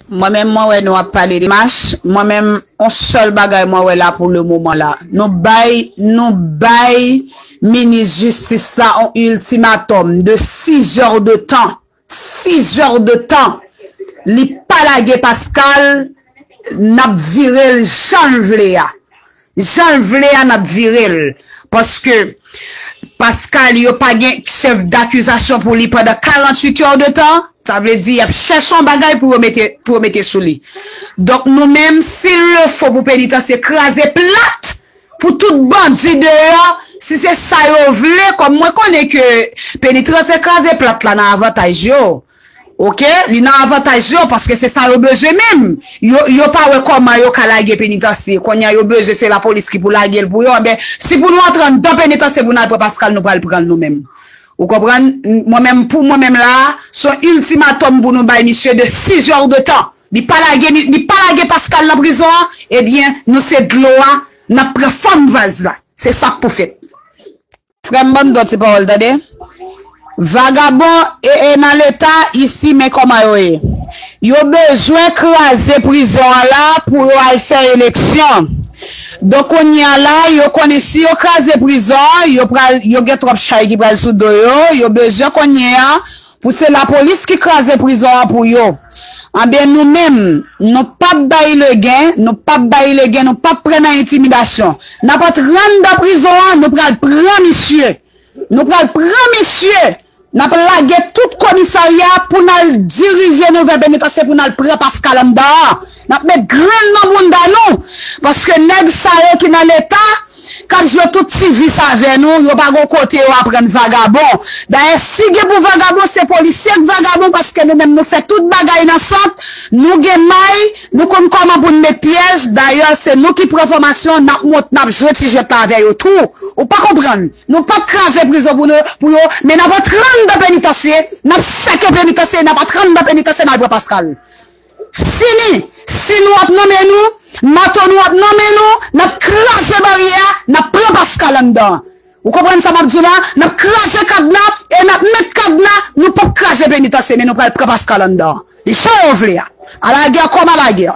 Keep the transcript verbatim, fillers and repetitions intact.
Mwen menm, mwen wè nou ap pale de mach. Mwen menm, on sèl bagay mwen wè la pou le moman la. Nou bay, nou bay minis jistis la on iltimatòm de sis zè de tan. Sis zè de tan. Li pa lage Pascal, n ap vire l jan l vle a. Jan l vle a, n ap vire l. Paske Pascal, yo pa gen chèf dakizasyon pou li pandan karanntuit è de tan. Sa vle di, y ap chèche yon bagay pou yo mete, pou yo mete sou li. Donk, nou menm, si l le fo pou penitansye kraze plat, pou tout bandi deyò, si se sa yo vle, kòm mwen konnen ke penitansye kraze plat la nan avantaj yo. Oke, li nan avantaj yo, paske se sa yo bezwen menm. Yo, yo pa wè kòman yo ka lage penitansye. Kounye a yo bezwen se lapolis ki pou lage l pou yo. Enben, si pou nou antre anndan penitansye pou n al pran Pascal, nou pral pran l nou menm. Ou konprann? Mwen menm, pou mwen menm la, se yon iltimatòm pou nou bay misye de sis zè de tan. Li pa lage, li, li pa lage Pascal nan prizon an, ebyen, nou se dlo a, n ap pran fòm vaz la. Se sa k pou fèt. Frè m, ban m di w ti pawòl, tande. Vagabon e, e nan leta isi, men kòman yo ye. Yo bezwen kraze prizon an la pou yo al fè eleksyon. Donk, kounye a la, yo konnen si yo kraze prizon an, yo pral, yo gen twòp chay ki pral sou do yo. Yo bezwen kounye a pou se lapolis ki kraze prizon an pou yo. Anben, nou menm, nou p ap bay legen, nou p ap bay legen, nou p ap pran nan entimidasyon. N ap antre anndan prizon an, nou pral pran misye. Nou pral pran misye. N ap lage tout komisarya pou n al dirije nou vè penitansye pou n al pran Pascal anndan an. N ap met grenn nan bounda nou. Paske nèg sa yo ki nan leta, k ap jwe tout ti vis avè nou, yo pa gon kote yo aprann vagabon. Dayè, si gen pou vagabon, se polisye k vagabon, paske nou menm nou fè tout bagay nan sant, nou gen may, nou konn kòman pou n met pyèj. Dayè, se nou ki pran fòmasyon, n ap mont, n ap jwe ti jwèt la avè yo tou. Ou pa konprann? Nou p ap kraze prizon pou nou, pou yo, men n ap antre anndan penitansye, n ap sèke penitansye, n ap antre anndan penitansye, n al pran Pascal. Fini! Si nou ap nan men nou, mato nou ap nan men nou, n ap kraze baryè a, n ap pran Pascal anndan. Ou konprann sa m ap di w la? N ap kraze kadna e n ap met kadna, nou p ap kraze penitansye, men nou pral pran Pascal anndan. Li jan yo vle a. Alagè kòm alagè.